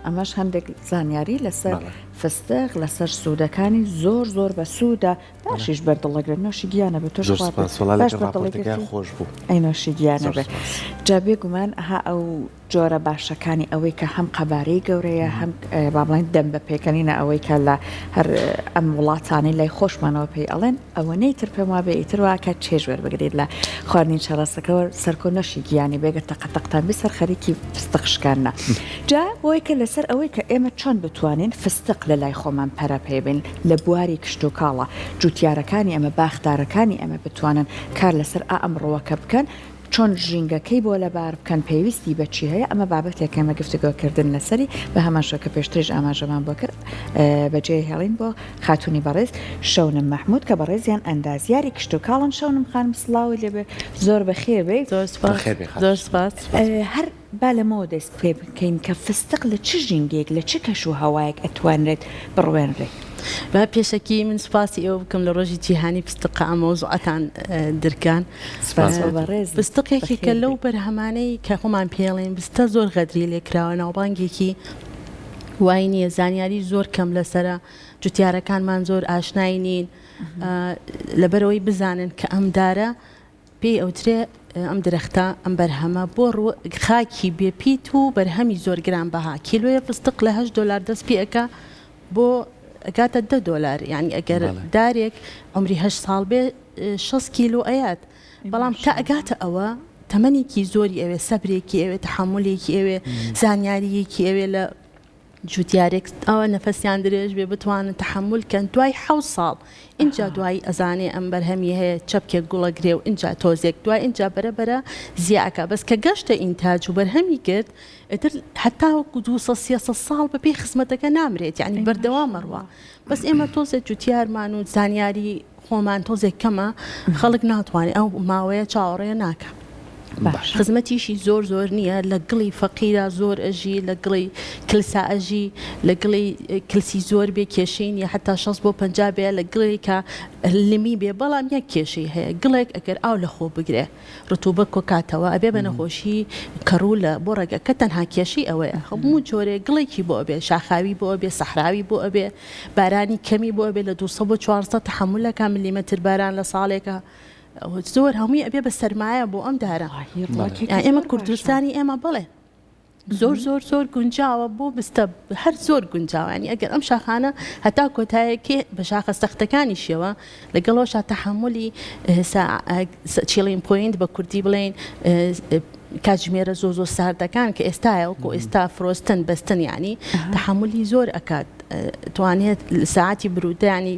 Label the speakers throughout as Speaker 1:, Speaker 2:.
Speaker 1: ئەمەش هەندێک زانیاری لەسەر فستق لەسەر سوودەکانی زۆر زۆر بە سوودە باشیش بەردڵەگرن نۆشی گیانە بێ تۆش
Speaker 2: باش بەردڵەگرتی خۆش بوو
Speaker 1: ئەی نۆشی گیانە بێ جا بێگومان ئەها ئەو جۆرە باشەکانی ئەوەی کە هەم قەبارەی گەورەیە هەم با بڵێین دەم بە پێکەنینە ئەوەی کە لە هەر ئەم وڵاتانەی لای خۆشمانەوە پێی ئەڵێن ئەوەنەی تر پێم وابێ ئیتر واکە چێژ وەربگریت لە خواردنی چەرەسەکەوە سەرکۆ نەشی گیانی بێگە تەقەتەقتان بێ سەر خەریکی فستق شکاندنە جا بۆی کە لەسەر ئەوەی کە ئێمە چۆن بتوانین فستق لە لای خۆمان پەرە پێ بین لە بواری کشتوکاڵە جوتیارەکانی ئێمە باخدارەکانی ئێمە بتوانن کار لەسەر ئا ئەم ڕووەکە بکەن چۆن ژینگەکەی بۆ لەبار بکەن، پێویستی بە چی هەیە، ئەمە بابەتێکە ئێمە گفتوگۆکردن لەسەری، بە هەمان شێوە کە پێشتریش ئاماژەمان بۆ کرد بەجێی هێڵین بۆ خاتوونی بەڕێز شەونم مەحموود کە بەڕێزیان ئەندازیاری کشتوکاڵن، شەونم خانم سڵاوت لێ بێ زۆر بەخێر بێی.
Speaker 3: زۆر سوپاس زۆر سوپاس.
Speaker 1: هەر با لەمەوە دەست پێ بکەین کە فستق لە چ ژینگەیەک لە چ کەش و هەوایەک ئەتوانرێت بڕوێنرێت؟
Speaker 3: با پێشەکی من سوپاسی ئێوە بکەم لە ڕۆژی جیهانی فستقە ئەم مەوزوعەتان درکان.
Speaker 1: سپاس بۆ بەڕێزت.
Speaker 3: فستق یەکێکە لەو بەرهەمانەی کە خۆمان پێڵێن بستە زۆر غەدری لێکراوە ناوبانگێکی وای نییە زانیاری زۆر کەم لەسرە جوتیارەکانمان زۆر ئاشنای نین لەبەرەوەی بزانن کە ئەم دارە پێی ئەوترێ ئەم درەختە ئەم بەرهەمە بۆ خاکی بێپیت و بەرهەمی زۆر گران بەها کیلۆیە فستق لە 8 دلار دەست پێ ئەکا بۆ ئەگاتە دە دۆلار یانی ئەگەر دارێک عمری هەشت ساڵ بێ 6 کیلۆ ئەیات بەڵام تا ئەگاتە ئەوە تەمەنێکی زۆری ئەوێ سەبرێکی ئەوێ تەحملێکی ئەوێ زانیاریەکی ئەوێ لە جوتیارێک ئەوە نەفەسیان درێژ بێ بتوانن تەحمل کەن دوای حەو ساڵ ئینجا دوایی ئەزانێ ئەم بەرهەمی هەیە چەپکێک گوڵەگرێ و ئینجا تۆزێک دوای ئینجا بەرە بەرە زیاکە بەس کە گەشتە ئینتاج و بەرهەمی کرد ئیتر هەتاوەکو 200 300 ساڵ بەپێی خزمەتەکە نامرێت یعنی بەردەوام ئەڕوا بەس ئێمە تۆزێک جوتیارمان و زانیاری خۆمان تۆزێک کەمە خەڵک ناتوانێت ئەو ماوەیە چاوەڕێ ناکە خزمەتیشی زۆر زۆر نییە لە گڵی فەقیرا زۆر ئەژی لە گڵی کلسا ئەژی لە گڵی کلسی زۆر بێ کێشەی نیە حتا 60 بۆ 50 بێ لە گڵی کە لمی بێ بەڵام یەک کێشەی هەیە گڵێک ئەگەر ئاو لە خۆ بگرێ ڕتوبە کۆکاتەوە ئەبێ بە نەخۆشی کەڕوو لە بۆ ڕێگەکە تەنها کێشەی ئەوەیە هەموو جۆرێ گڵێکی بۆ ئەبێ شاخاوی بۆ ئەبێ سەحراوی بۆ ئەبێ بارانی کەمی بۆ ئەبێ لە 200 بۆ 400 تەحەمولەکە ملیمەتر باران لە ساڵێکە زۆر هەمووی ئەبێ بە سەرمایە بۆ ئەم دارە ئێمە کوردستانی ئێمە بڵێ زۆر زۆر زۆر گونجاوە بۆ بستە هەر زۆر گونجاوە ینی ئەگەر ئەم شاخانە هەتا کۆتایەکێ بە شاخە سەختەکانیشیەوە لەگەڵەوەشا تەحەمولی chilling point بە کوردی بڵێین کاتژمێرە زۆ زۆر ساردەکان کە ئێستایە وەکو ئێستا frozen بەستن ینی تەحەمولی زۆر ئەکات توانێت ساعتی برودە ینی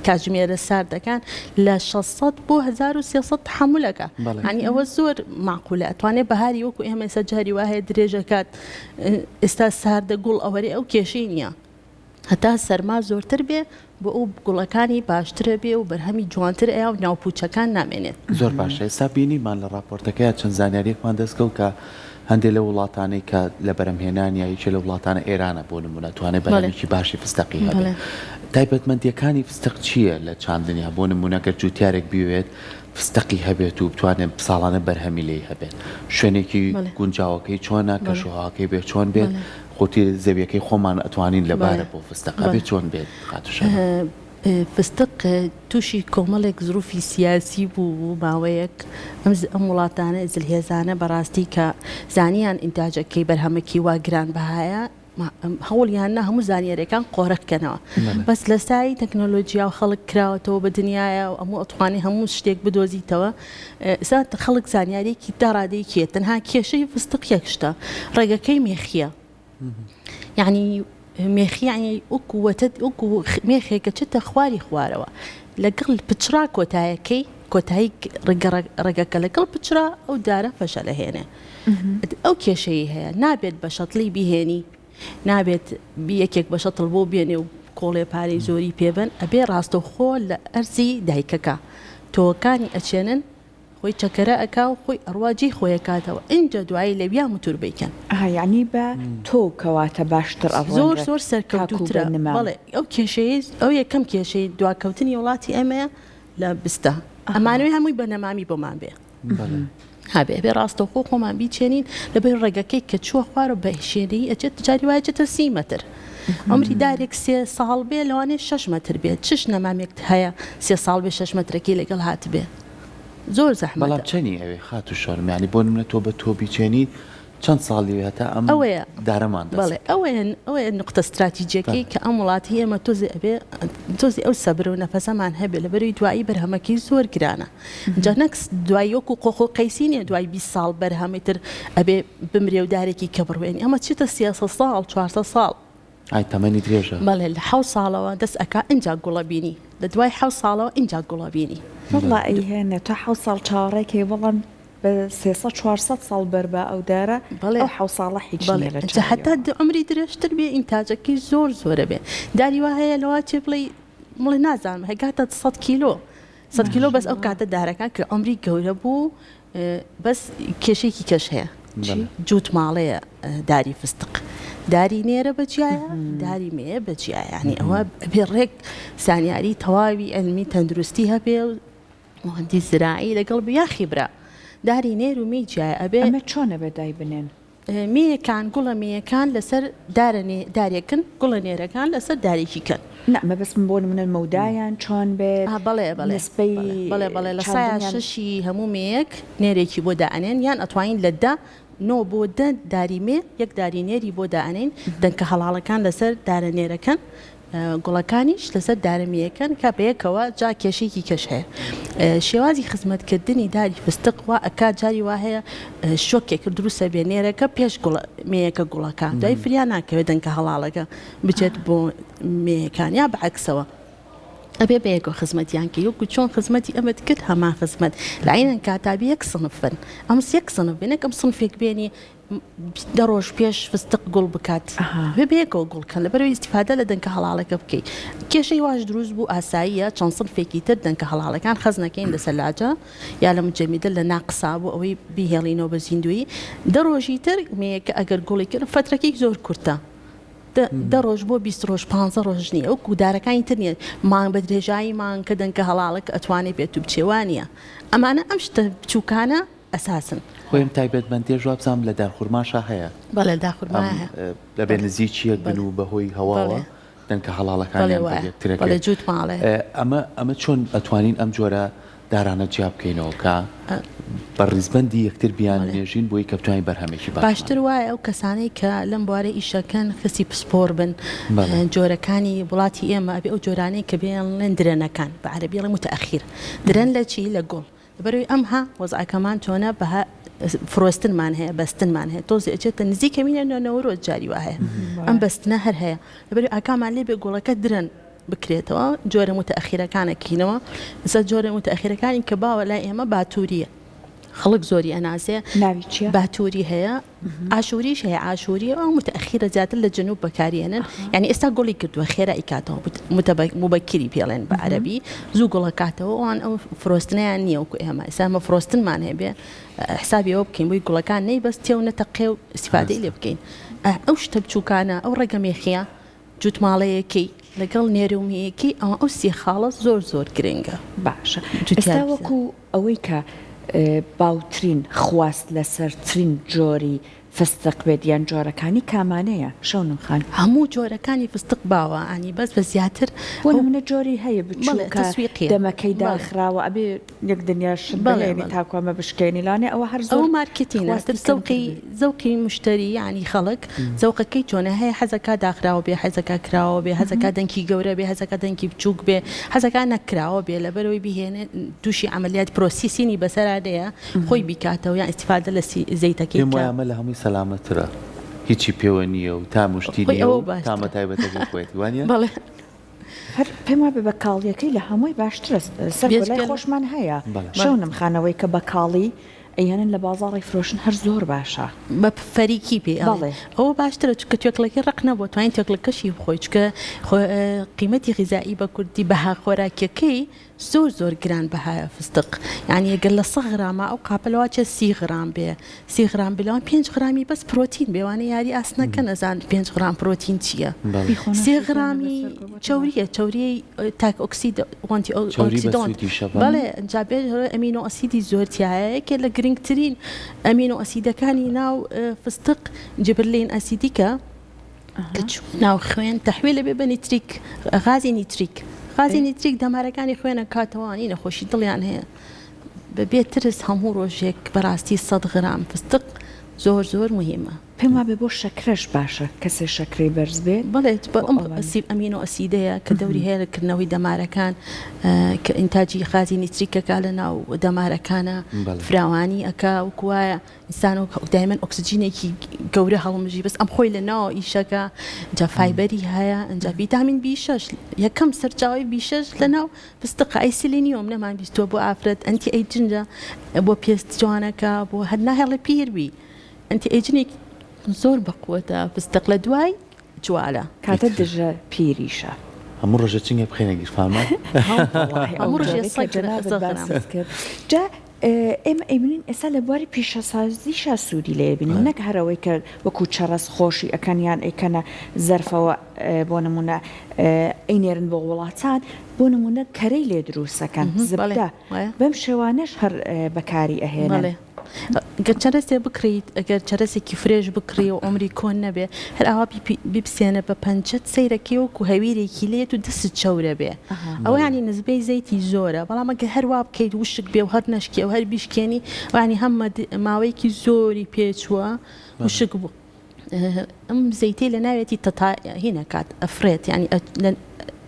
Speaker 3: کاتژمێرە ساردەکان لە 600 بۆ 1300 تەحەمولەکە ینی ئەوە زۆر معقولە ئەتوانێت بەهاری وەکو ئێمە ئێستا جاری وا هەیە درێژەکات ئێستا ساردە گوڵ ئەوەرێ ئەو کێشەی نییە هەتا سەرما زۆرتر بێ بۆ ئەو گوڵەکانی باشترە بێ و بەرهەمی جوانتر ئەیا و ناوپوچەکان نامێنێت.
Speaker 2: زۆر باشە ئێستا بینیمان لە ڕاپۆرتەکەیا چەند زانیاریەکمان دەست کەوت کە هەندێ لەو وڵاتانەی کە لە بەرهەمهێنانیا یەکێ لە وڵاتانە ئێرانە بۆ نمونە توانێ بەرهەمێکی باشی فستەقی هەبێ تایبەتمەندیەکانی فستق چییە لە چاندنیا بۆ نمونە گەر جوتیارێک بیەوێت فستەقی هەبێت و بتوانێت ساڵانە بەرهەمی لێی هەبێت شوێنێکی گونجاوەکەی چۆنە کەشوهەواکەی بێ چۆن بێت خۆتی زەویەکەی خۆمان ئەتوانین لەبارە بۆ فستەق ئەبێ چۆن بێت خاتوو شەرم؟
Speaker 3: فستق تووشی کۆمەڵێک زروفی سیاسی بوو و ماوەیەک ئەم ئەم وڵاتانە زلهێزانە بەڕاستی کە زانیان ئینتاجەکەی بەرهەمەکی وا گرانبەهایە هەوڵیان نا هەموو زانیاریەکان قۆرخ کەنەوە بەس لە سای تەکنۆلۆجیا و خەڵک کراوەتەوە بە دنیاە و ئەموو ئەتوانی هەموو شتێک بدۆزیتەوە ئێستا خەڵک زانیاریەکی تا ڕادەیەکی تەنها کێشەی فستق یەک شتە ڕێگەکەی مێخیە یعنی مێخی یعنی وەکو وەتە وەکو مێخێکە چتە خواری خوارەوە لەگەڵ پچڕا کۆتایەکەی کۆتایی ڕێگەکە لەگەڵ پچڕا ئەو دارە فەشەلەهێنێ ئەو کێشەی هەیە نابێت بە شەتڵی بیهێنی نابێت یەکێک بە شەتڵ بۆ بێنێ و کۆڵێ پارەی زۆری پێبن ئەبێ ڕاستەوخۆ لە ئەرزی دایکەکە تۆوەکانی ئەچێنن خۆی چەکەرە ئەکا و خۆی ئەڕوا جێی خۆی ئەکاتەوە ئینجا دوایی لەویا موتوربەی کەن.
Speaker 1: ئەها یەعنی بە تۆو کەواتە باشتر ئەڕوێنرێ
Speaker 3: زۆر زۆر سەرکەوتووترە بەڵێ ئەو کێشەیەی ئەو یەکەم کێشەی دواکەوتنی وڵاتی ئێمەیە لە بستە ئەمانەوێ هەمووی بە نەمامی بۆمان بێ. هەبێ ئەبێ ڕاستەوخۆ خۆمان بیچێنین لەبەر ڕێگەکەی کە چووە خوارەوە بە شێنەیی ئەچێت جاری وایە چێتە سی مەتر عمری دارێک سێ ساڵ بێ لەوانەیە شەش مەتر بێت چش نەمامێک هەیە سێ ساڵ بێ شەش مەترەکەی لەگەڵ هاتبێ زۆر زەحمەتە.
Speaker 2: بەڵام چەنی ئەوێ خاتوو شەرم یانی بۆ نمونە تۆ بە تۆ بیچێنی چەند ساڵی وێ هەتا ئەم
Speaker 3: ئەوەیە
Speaker 2: دارەمان دەست
Speaker 3: بەڵێ ئەوەیە ئەوەیە نوقتە ستراتیجیەکەی کە ئەم وڵاتی ئێمە تۆزێ ئەبێ تۆزی ئەو سەبر و نەفەسەمان هەبێ لەبەرەوەی دوایی بەرهەمەکەی زۆر گرانە جا نەک دوای وەکو قۆخ و قەیسی نیە دوای 20 ساڵ بەرهەمی تر ئەبێ بمرێ و دارێکی کە بڕوێنی ئەمە چێتە 300 ساڵ 400 ساڵ
Speaker 2: ئای تەمەنی درێژە.
Speaker 3: بەڵێ لە حەوت ساڵەوە دەست ئەکا ئینجا گوڵە بینی لە دوای حەوت ساڵەوە ئینجا گوڵە بینی.
Speaker 1: وەڵا ئەیهێنێ تۆ حەوت ساڵ چاوەڕێ کەی بەڵام بە 300 400 ساڵ بەر بە ئەو دارە
Speaker 3: بەڵێ
Speaker 1: ئەو حەوت ساڵە هیچ
Speaker 3: بەڵێ
Speaker 1: نیە لە
Speaker 3: ئینجا هەتا
Speaker 1: چاویەوە.
Speaker 3: عومری درێژتر بێ ئینتاجەکەی زۆر زۆرە بێ داری وا هەیە لەوە چێ بڵێی بڵێ نازانم هەگاتە سەد کیلۆ سەد کیلۆ بەس ئەو کاتە دارەکان کە عومری گەورە بوو بەس کێشەیەکی کەش هەیە جووت ماڵەیە داری فستق داری نێرە بە جیایە داری مێیە بە جیایە ینی ئەوە بێ ڕێک زانیاری تەواوی ئەلمی تەندروستی هەبێ و مهندی زراعی لەگەڵ یاخی برا داری نێر و مێی جیایە ئەبێ
Speaker 1: ئەمە چۆنە بێ دای بنێن؟
Speaker 3: مێیەکان، گوڵە مێیەکان لەسەر دارە نێ دارێکن، گوڵە نێرەکان لەسەر دارێکی کەن.
Speaker 1: نا مەبەستم بۆ نمونە مەودایان چۆن بێت،
Speaker 3: ئا بەڵێ بەڵێ
Speaker 1: نسبەی
Speaker 3: بەڵێ بەڵێ بەڵێ لە سایە
Speaker 1: چاندنیان.
Speaker 3: شەشی هەموو مێیەک نێرێکی بۆ دائەنێن یان ئەتوانین لە دە نۆ بۆ دە داری مێ یەک داری نێری بۆ دائەنێین دەنکە هەڵاڵەکان لەسەر دارە نێرەکەن گوڵەکانیش لەسەر دارە مییەکەن کە بەیەکەوە جا کێشەیەکی کەش هەیە شێوازی خزمەتکردنی داری فستق وا ئەکات جاری وا هەیە شۆکێک دروستە بێ نێرەکە پێش گوڵ مێیەکە گوڵەکە دوای فریا ناکەوێت دەنکە هەڵاڵەکە بچێت بۆ مێیەکان یا بەعکسەوە ئەبێ بەیەکەوە خزمەتیان کەی وەکو چۆن خزمەتی ئەمەت کرد هەمان خزمەت لە عینەن کاتابی یەک سنفن ئەم یەک سنف بێ نەک ئەم سنفێک بێنی دە ڕۆژ پێش فستق گوڵ بکات بێ بەیەکەوە گوڵ کەن لەبەرەوەی ئیستیفادە لە دەنکە هەڵاڵەکە بکەی کێشەی واش دروست بوو ئاساییە چەند سنفێکی تر دەنکە هەڵاڵەکان خەز نەکەین لە سەلاجە یا لە مجەمیدە لە ناقسا بۆ ئەوەی بیهێڵینەوە بە زیندوویی دە ڕۆژی تر مێیەکە ئەگەر گوڵی کرد فەترەکەی زۆر کورتە دە ڕۆژ بۆ 20 ڕۆژ پ ڕۆژ نییە وەکو دارەکانی تر نییە مانگ بە درێژایی مانگ کە دەنکە هەڵاڵەکە ئەتوانێ بێت و بچێ وانییە ئەمانە ئەم شتە بچووکانە ئەساسن.
Speaker 2: خۆی ئەم تایبەتمەندیەش وابزانم لە دارخورماشا هەیە.
Speaker 3: بەڵێ لە دارخورما هەیە.
Speaker 2: دەبێ نزیکی یەک بن و بەهۆی هەواوە دەنکە هەڵاڵەکانیان بەر یەکترەکەوێت.
Speaker 3: بەڵێ جووت ماڵێ.
Speaker 2: ئەمە ئەمە چۆن ئەتوانین ئەم جۆرە دارانە جیا بکەینەوە کە بە ڕیزبەندی یەکتر بیان نێژین بۆی کە بتوانین بەرهەمێکی باشمان.
Speaker 3: باشتر وایە ئەو کەسانەی کە لەم بوارە ئیشەکەن کەسی پسپۆر بن جۆرەکانی وڵاتی ئێمە ئەبێ ئەو جۆرانەی کە بێڵێن درەنەکان بە عەرەبی ئەڵێن متأخر درەن لە چی لە گوڵ لەبەرئەوەی ئەم ها وەزعەکەمان چۆنە بەها فرۆستنمان هەیە بەستنمان هەیە تۆزێ ئەچێتە نزیکە مینە نە نەورۆز جاری وا هەیە ئەم بەستنە هەر هەیە لەبەرئەوەی ئاگامان لێ بێ گوڵەکە درەن بکرێتەوە جۆرە متەئەخیرەکانە کینەوە ئێستا جۆرە متەئەخیرەکانی کە باوە لای ئێمە باتووریە خەڵک زۆری ئەناسێ
Speaker 1: ناوی چیە؟
Speaker 3: باتووری هەیە ئاشووریش هەیە ئاشووری ئەو متەئەخیرە زیاتر لە جنوب بەکاریێنن یعنی ئێستا گوڵی کردووە خێرا ئیکاتەوە مبەکری پێڵێن بە عەرەبی زوو گوڵەکاتەوە ئەوان ئەو فرۆستنیان نییە وەکو ئێمە ئێستا ئەمە فرۆستنمان هەبێ حسابی ئەوە بکەین بۆی گوڵەکان نەی بەس تێو نەتەقێ و ئیستیفادەی لێ بکەین ئەو شتە بچووکانە ئەو ڕێگە مێخیە جووت ماڵەیەکەی لەگەڵ نێرە و مێیەکەی ئەوە ئەو سێ خاڵە زۆر زۆر گرنگە
Speaker 1: باشە ئێستا وەکو ئەوەی کە باوترین خواست لەسەرترین جۆری فستق بێت یان جۆرەکانی کامانەیە شەونم خان؟
Speaker 3: هەموو جۆرەکانی فستق باوە ئانی بەس بە زیاتر
Speaker 1: بۆ نمونە جۆری هەیە بچوکە دەمەکەی داخراوە ئەبێ یەک دنیا شت بهێنی تاکو ئەمە بشکێنی لانێ ئەوە هەر زۆر
Speaker 3: ئەوە مارکێتینە
Speaker 1: خواستی
Speaker 3: تر زەوقی
Speaker 1: کەمتر بێ.
Speaker 3: زەوقی مشتەری یانی خەڵک زەوقەکەی چۆنە هەیە حەزەکا داخراوە بێ حەزەکا کراوە بێ حەزەکا دەنکی گەورە بێ حەزەکا دەنکی بچوک بێ حەزەکا نەکراوە بێ لەبەرئەوەی بیهێنێ توشی عەمەلیات پرۆسیسینی بەسەرا دێیە خۆی بیکاتەوە یان ئیستیفادە لە سی زەیتەکەی
Speaker 2: پێم
Speaker 3: بکا.
Speaker 2: وایە ئەمە لە هەمووی سەلامەترە هیچی پێوە نییە و تام و شتی
Speaker 3: خۆی
Speaker 2: نییە
Speaker 3: ئەوە
Speaker 2: و تامە
Speaker 3: باشترە
Speaker 2: تایبەتەکەی خۆیەتی وانیە؟
Speaker 3: بەڵێ.
Speaker 1: هەر پێم وابێ بە کاڵیەکەی لە هەمووی باشترە سەرکۆ لای
Speaker 3: بێجگە لە
Speaker 1: خۆشمان هەیە
Speaker 2: بەڵێ.
Speaker 1: شەونم خان ئەوەی کە بە کاڵی ئەیهێنن لە بازاڕی فرۆشن هەر زۆر باشە.
Speaker 3: بە فەریکی پێی ئەڵێن
Speaker 1: بەڵێ.
Speaker 3: ئەوە باشترە چونکە توێکڵەکەی ڕەق نەبووە توانی توێکڵەکەشی بخۆی چونکە قیمەتی غیزائی بە کوردی بەها خۆراکیەکەی زۆر زۆر گران بەهایە فستق یانی گەر لە سە غرامە ئەو قاپە لەوە چێ سی غرام بێ سی غرام بێ لەوان پێنج غرامی بەس پرۆتین بێ وانە یاری ئاسنەکە نەزان پێنج غرام پرۆتین چییە سێ غرامی چەوریە چەوریەی تاک ئۆکسید وانتی
Speaker 2: چەوری
Speaker 3: ئۆکسیدۆنت
Speaker 2: بەسوودیشە
Speaker 3: بەڵێ جا بێ ئەمینۆ ئەسیدی زۆر تیایە یەکێ لە گرنگ. گرنگترین ئەمینۆ ئەسیدەکانی ناو فستق gibberellin acid ێکە کە چوو ناو خوێن تەحویل ئەبێ بە نیتریک غازی نیتریک غازی نیتریک دەمارەکانی خوێنە کاتەوانی نەخۆشی دڵیان هەیە بە بێ ترس هەموو ڕۆژێک بەڕاستی سەد غرام فستق زۆر زۆر مهمە.
Speaker 1: پێم وابێ بۆ شەکرەش باشە کەسێ شەکرەی بەرز بێ.
Speaker 3: بەڵێ ئەم ئەمینۆ ئەسیدەیە کە دەوری هەیە لە کردنەوەی دەمارەکان کە ئینتاجی غازی نیتریکەکە لە ناو دەمارەکانە فراوانی ئەکا وەکو وایە ئینسان وەک دایمەن ئۆکسجینێکی گەورە هەڵمژی بەس ئەم خۆی لە ناو ئیشەکە جا فایبەری هەیە ئەجا ڤیتامین بی شەش یەکەم سەرچاوی بی شەش لە ناو فستقە ئەی سیلینیۆم نەمان بیستووە بۆ ئافرەت anti aging ە بۆ پێست جوانەکە بۆ هەر ناهێڵێ پیر بی anti aging ێک زۆر بەقوەتە فستق لە دوای جوالە.
Speaker 1: کاتە دژە پیریشە.
Speaker 2: هەموو ڕۆژێ چنگێ بخەینە گیرفانمان.
Speaker 3: هەموو ڕۆژێ سەگ جەنابت
Speaker 1: کرد جا ئێمە ئەیبینین ئێستا لە بواری پیشەسازیشا سوودی لێ بینین نەک هەر ئەوەی کە وەکو چەرەس خۆشی ئەکەن یان ئەیکەنە زەرفەوە بۆ نمونە ئەینێرن بۆ وڵاتان بۆ نمونە کەرەی لێ دروستەکەن زبدە بەم شێوانەش هەر بەکاری ئەهێنن.
Speaker 3: گەر چەرەسێ بکڕیت گەر چەرەسێکی fresh بکڕی و عومری کۆن نەبێ هەر ئاوا بیپسێنە بە پەنجەت سەیرەکەی وەکو هەویرێکی لێت و دەستت چەورە بێ ئەوە یانی نسبەی زەیتی زۆرە بەڵام ئەگەر هەر وا بکەیت وشک بێ و هەر نەشکێ و هەر بیشکێنی وانی هەم ماوەیەکی زۆری پێچووە وشک بوو. ئەم زەیتەی لە ناوێتی تەتا هین ئەکات ئەفرێت یانی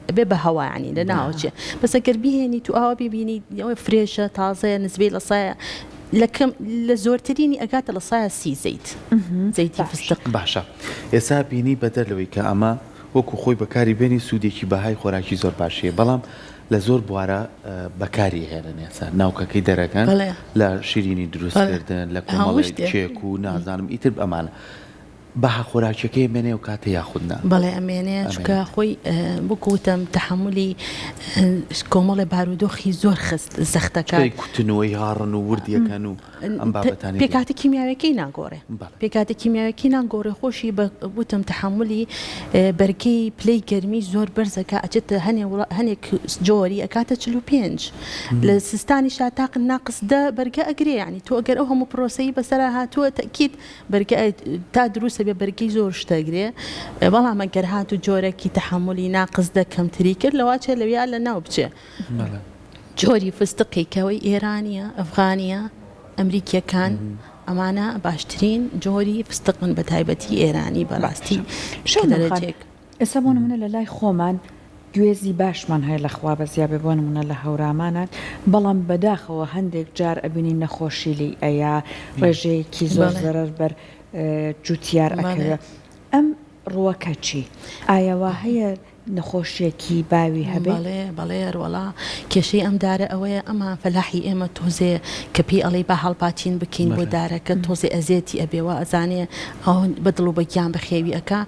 Speaker 3: ئەبێ بە هەوا یانی لە ناوەچێ بەس ئەگەر بیهێنیت و ئاوا بیبینی ئەوە fresh ە تازەیە نزبەی لە سایە لە کەم لە زۆرترینی ئەگاتە لە سایە سی زەیت زەیتی فستق.
Speaker 2: باشە ئێستا بینی بەدەر لەوەی کە ئەمە وەکو خۆی بەکاری بێنی سوودێکی بەهای خۆراکی زۆر باشی هەیە بەڵام لە زۆر بوارە بەکاری ئەهێنن ئێستا ناوکەکەی دەرەکەن لە شیرینی دروست کردن لە کۆمەڵێک کێک و نازانم ئیتر ئەمانە بەها خۆراکیەکەی ئەمێنێ ئەو کاتە یاخود نا؟
Speaker 3: بەڵێ ئەمێنێ چونکە خۆی وەکو وتم تەحەمولی کۆمەڵێ بارودۆخی زۆر خست زەختەکە
Speaker 2: کوتنەوەی هاڕن و وردیەکەن و ئەم بابەتانەی
Speaker 3: پێکهاتە کیمیاویەکەی ناگۆڕێ پێکهاتە کیمیاویەکەی ناگۆڕێ خۆشی بە وتم تەحەمولی بەرگەی پلەی گەرمی زۆر بەرزەکە ئەچێتە هەنێ هەنێک جۆری ئەکاتە 45 لە سستانیشا تاق ناقس دە بەرگە ئەگرێ ینی تۆ ئەگەر ئەو هەموو پرۆسەی بەسەرا هاتووە تەکیید بەرگە تا دروستە بێ بەرگەی زۆر شتەگرێ بەڵام ئەگەر هاتوو جۆرەکی تەحەمولی ناقس دە کەمتری کرد لەواچێ لەویا لە ناو بچێ. جۆری فستقی کەوەی ئێرانیە ئەفغانیە ئەمریکیەکان ئەمانە باشترین جۆری فستقن بە تایبەتی ئێرانی بەڕاستی
Speaker 1: دەرەجێک. ئێستا بۆ نمونە لە لای خۆمان گوێزی باشمان هەیە لە خوا بەزیا بێ بۆ نمونە لە هەورامانان بەڵام بەداخەوە هەندێک جار ئەبینین نەخۆشی لێی ئەیا ڕێژەیەکی زۆر زەرەر بەر جوتیار ئەکەوێ ئەم ڕووەکە چی ئایا وا هەیە نەخۆشیەکی باوی هەبێ؟
Speaker 3: بەڵێ بەڵێ وەڵا کێشەی ئەم دارە ئەوەیە ئەمە فەلاحی ئێمە تۆزێ کە پێی ئەڵێی با هەڵپاچین بکەین بۆ دارەکە تۆزێ ئەزێتی ئەبێ وا ئەزانێ ئەو بە دڵ و بە گیان بەخێوی ئەکا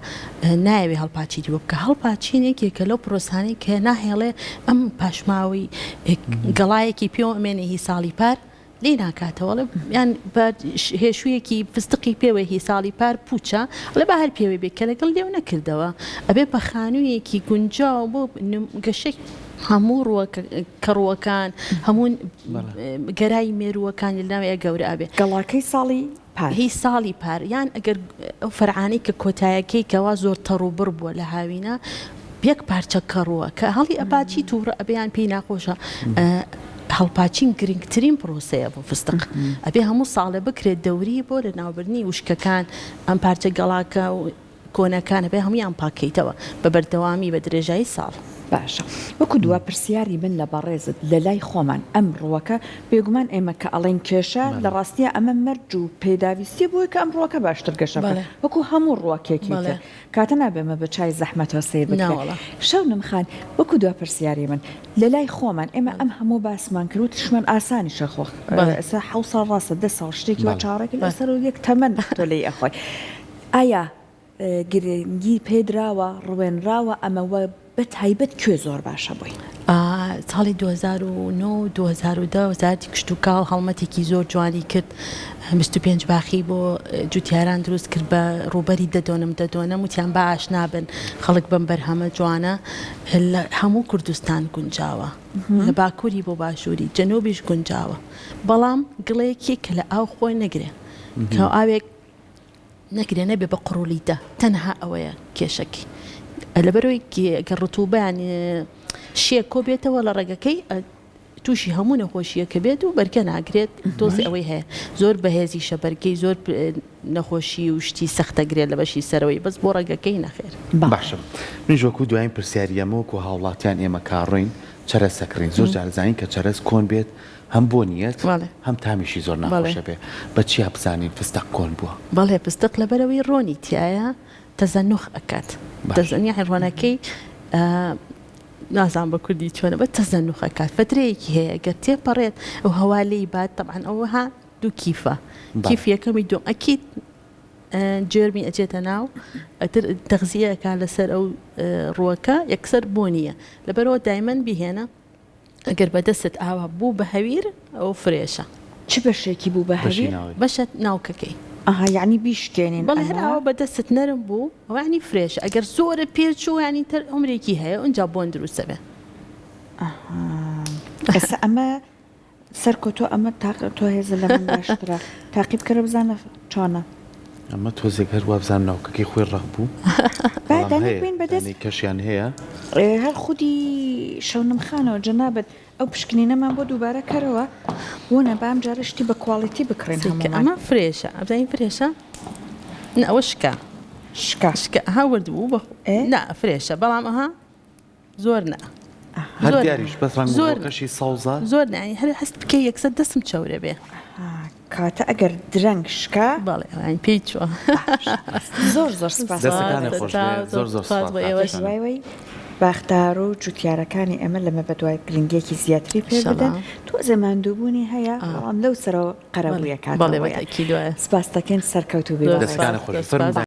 Speaker 3: نایەوێ هەڵپاچینی بۆ بکا هەڵپاچین یەکێکە لەو پرۆسانەی کە ناهێڵێ ئەم پاشماوەی گەڵایەکی پێوە ئەمێنێ هی ساڵی پار لێی ناکاتەوە ئەڵێ یان بە هێشوویەکی فستقی پێوەی هی ساڵی پار پووچە ئەڵێ با هەر پێوەی بێ کە لەگەڵ لێو نەکردەوە ئەبێ بە خانوویەکی گونجاو بۆ گەشەی هەموو ڕووەکە کەڕووەکان هەموو گەرای مێرووەکان لە ناوێ گەورە ئەبێ.
Speaker 1: گەڵاکەی ساڵی پار.
Speaker 3: هی ساڵی پار یان ئەگەر ئەو فەرعانەی کە کۆتایەکەی کەوا زۆر تەڕ و بڕ بووە لە هاوینە یەک پارچە کەڕووە کە هەڵی ئەبا چی تووڕە ئەبێ یان پێی ناخۆشە هەڵپاچین گرنگترین پرۆسەیە بۆ فستق ئەبێ هەموو ساڵێ بکرێت دەوری بۆ لەناوبردنی وشکەکان ئەم پارچە گەڵاکە و کۆنەکان ئەبێ هەموویان پاککەیتەوە بە بەردەوامی بە درێژایی ساڵ.
Speaker 1: باشە وەکو دوا پرسیاری من لە بەڕێزت لە لای خۆمان ئەم ڕووەکە بێگومان ئێمە کە ئەڵێین کێشە لە ڕاستیا ئەمە مەرج و پێداویستیە بۆی کە ئەم ڕووەکە باشتر گەشە بکات وەکو هەموو ڕووەکێکی تر کاتە نابێ ئەمە بە چای زەحمەتەوە سەیر بکرێ. شەونم خان وەکو دوا پرسیاری من لە لای خۆمان ئێمە ئەم هەموو باسمان کرد وتیشمان ئاسانیشە خۆ ئێستا حەوت ساڵ ڕاستە دە ساڵ شتێکی وا چاوەڕێکە لەسەر و یەک تەمەن تۆ لێی ئەخۆی ئایا گرنگی پێدراوە ڕوێنراوە ئەمە وە بە تایبەت کوێ زۆر باشە بۆی؟
Speaker 3: ساڵی 2009 و 2010 وەزارەتی کشتوکاڵ هەڵمەتێکی زۆر جوانی کرد 25 باخی بۆ جوتیاران دروست کرد بە ڕووبەری دە دۆنم دە دۆنم وتیان با ئاشنا بن خەڵک بەم بەرهەمە جوانە لە هەموو کوردستان گونجاوە لە باکووری بۆ باشووری جەنوبیش گونجاوە بەڵام گڵێکی کە لە ئاو خۆی نەگرێ کە ئاوێک نەگرێ نەبێ بە قڕولیتە تەنها ئەوەیە کێشەکەی لەبەرەوەی گەر ڕتوبەیان شێ کۆ بێتەوە لە ڕێگەکەی تووشی هەموو نەخۆشیەکە بێت و بەرگە ناگرێت تۆزی ئەوەی هەیە زۆر بەهێزیشە بەرگەی زۆر نەخۆشی و شتی سەختەگرێت لە بەشی سەرەوەی بەس بۆ ڕەگەکەی نەخێر.
Speaker 2: باشە منیش وەکو دوایین پرسیاری ئەمە وەکو هاوڵاتیان ئێمە کاڕۆین چەرەس ئەکڕین زۆر جار ئەزانین کە چەرەس کۆن بێت هەم بۆنیەت هەم تامیشی زۆر ناخۆشە بێ بە چیا بزانین فستەق کۆن بووە؟
Speaker 3: بەڵێ فستق لەبەرئەوەی ڕۆنی تیایە تەزەنوخ ئەکات تەزەن یانی ڕۆنەکەی نازانم بە کوردی چۆنە بە تەزەنوخ ئەکات فەترەیەکی هەیە گەر تێپەڕێت ئەو هەوا لێی بات تەبعەن ئەوها دوو کیفە کیف یەکەمی دووەم ئەکید جێرمی ئەچێتە ناو ئەتر تەغزیە ئەکا لەسەر ئەو ڕووەکە یەکسەر بۆنیە لەبەرەوە دایمەن بیهێنە ئەگەر بە دەستت ئاوا بوو بە هەویر ئەوە فرێشە.
Speaker 1: چ بەشێکی بوو بە هەویر؟
Speaker 3: بەشە ناوکەکەی.
Speaker 1: ئەها یەعنی بیشکێنین
Speaker 3: بەڵێ هەر ئاوا بە دەستت نەرم بوو ئەوە یەعنی فرێشە ئەگەر زۆرت پێ چوو یەعنی تر عومرێکی هەیە ئونجا بۆن دروست ئەبێ.
Speaker 1: ئەها ئێستا ئەمە سەرکۆ تۆ ئەمە تاق تۆ هێزە لە من باشترە تاقی بکەرە بزانە چۆنە.
Speaker 2: ئەمە تۆزێک هەر وابزانم ناوکەکەی خۆی ڕەق بوو
Speaker 1: با
Speaker 2: بەڵام
Speaker 1: دانەی
Speaker 2: هەیە
Speaker 1: بین بەدەست
Speaker 2: دانەی کەشیان هەیە.
Speaker 1: هەر خودی شەونم خانەوە جەنابت ئەو پشکنینەمان بۆ دووبارە کەرەوە وەنە با ئەمجارە شتی بە کواڵیتی بکڕین
Speaker 3: سیکە
Speaker 1: هەموومان.
Speaker 3: ئەمە فرێشە ئەبزانین فرێشە نا ئەوە شکا
Speaker 1: شکا.
Speaker 3: شکا ئەها ورد بوو بە
Speaker 1: ئێ؟
Speaker 3: نا فرێشە بەڵام ئەها زۆر نا.
Speaker 2: هەر دیاریش بەس ڕەنگ و ڕۆکەشی سەوزە.
Speaker 3: زۆر نا هەر هەست بکەی یەکسەر دەستم چەورە بێ.
Speaker 1: کەواتە ئەگەر درەنگ شکا.
Speaker 3: بەڵێ ئەوانی پێی چووە.
Speaker 1: زۆر زۆر سپاس.
Speaker 2: دەستەکانت خۆش بێ زۆر زۆر سپاس
Speaker 3: بۆ ئێوەش.
Speaker 1: دوای وەی باخدار و جوتیارەکانی ئێمە لەمە بەدوای گرنگیەکی زیاتری پێ بدەن تۆزێ ماندووبوونی هەیە بەڵام لەو سەرەوە قەرەبووی ئەکاتەوە. سپاس دەکەین سەرکەوتوو بی بەڕێز.
Speaker 2: دەستەکانت خۆش بێ.